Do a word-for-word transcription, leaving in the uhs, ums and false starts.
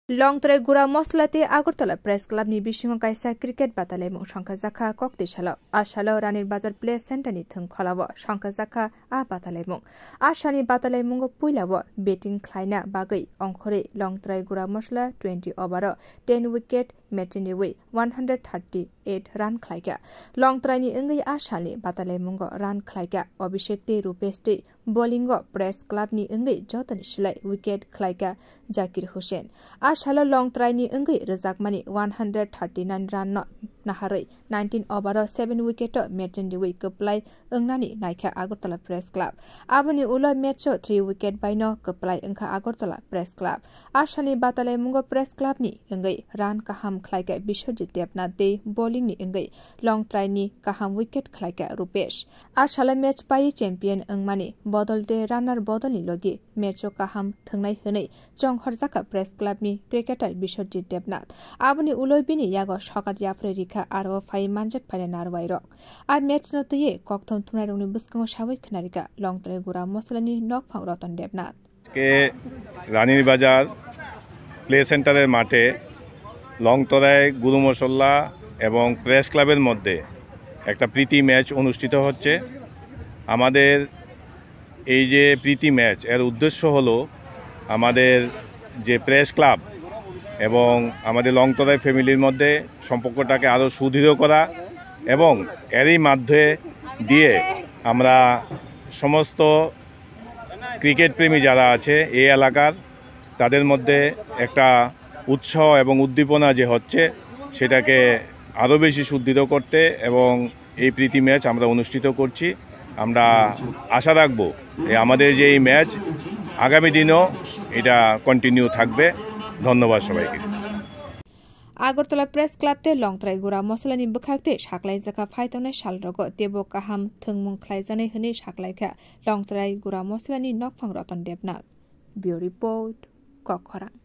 Longtrai Gura Mosla tei Agartala Press Club ni bisingo kaisa cricket batalaimung songkhajakha kokti salo. A salo Ranir Bazar Play Center ni thwngkholao songkhajakha a batalaimung. A salni batalaimungo puilao batting khlaina bagwi ongkhorwi Longtrai Gura Mosla twenty over o ten wicket metenriwi one hundred thirty eight run khlaikha. Longtraini wngwi a salni batalaimungo run khlaikha Abhishek tei Rupesh tei bowlingo Press Club ni wngwi jotoni slai wicket khlaikha Zakir Hussain. A salo Longtraini wngwi rwjakmani one hundred thirty nine run no naharwi nineteen over o seven wicket o metenriwi kwplai wngnani naikha Agartala Press Club. Aboni ulo match o three wicket bai no kwplai wngkha Agartala Press Club. A salni batalaimungo Press Club ni wngwi run kaham khlaikha Biswajit Debnath tei bowling ni wngwi Longtraini kaham wicket khlaikha Rupesh. A salo match pai champion wngmani bodol tei runner bodolni logi match o kaham thwngnai hwnwi chonghorjakha Press Club ni cricketer Biswajit Debnath. Aboni ulo bini yago sokat yapharwi rikha aro phai manjak phainai narwai rok. A match no twiwi kokthum thumnairokni bwskango sawi khwnarikha Longtrai Gura Moslani nokphang Ratan Debnath. আজকে রানীর বাজার প্লে সেন্টারের মাঠে লংতরাই গুরু মশল্লা এবং প্রেস ক্লাবের মধ্যে একটা প্রীতি ম্যাচ অনুষ্ঠিত হচ্ছে। আমাদের এই যে প্রীতি ম্যাচ, এর উদ্দেশ্য হলো আমাদের যে প্রেস ক্লাব এবং আমাদের লংতরাই ফ্যামিলির মধ্যে সম্পর্কটাকে আরও সুদৃঢ় করা এবং এরই মধ্যে দিয়ে আমরা সমস্ত ক্রিকেট প্রেমী যারা আছে এই এলাকার, তাদের মধ্যে একটা উৎসাহ এবং উদ্দীপনা যে হচ্ছে, সেটাকে আরও বেশি সুদৃঢ় করতে এবং এই প্রীতি ম্যাচ আমরা অনুষ্ঠিত করছি। আমরা আশা রাখবো যে আমাদের যে এই ম্যাচ আগামী দিনও এটা কন্টিনিউ থাকবে। ধন্যবাদ সবাইকে। Agartala Press Club tei Longtrai Gura Moslani bwkhak tei saklaijakha phaitongnai salrogo teibo kaham thwngmung khlaijaknai hwnwi saklaikha Longtrai Gura Moslani nokphang Ratan Debnath. Bureau Report, Kokkhorang.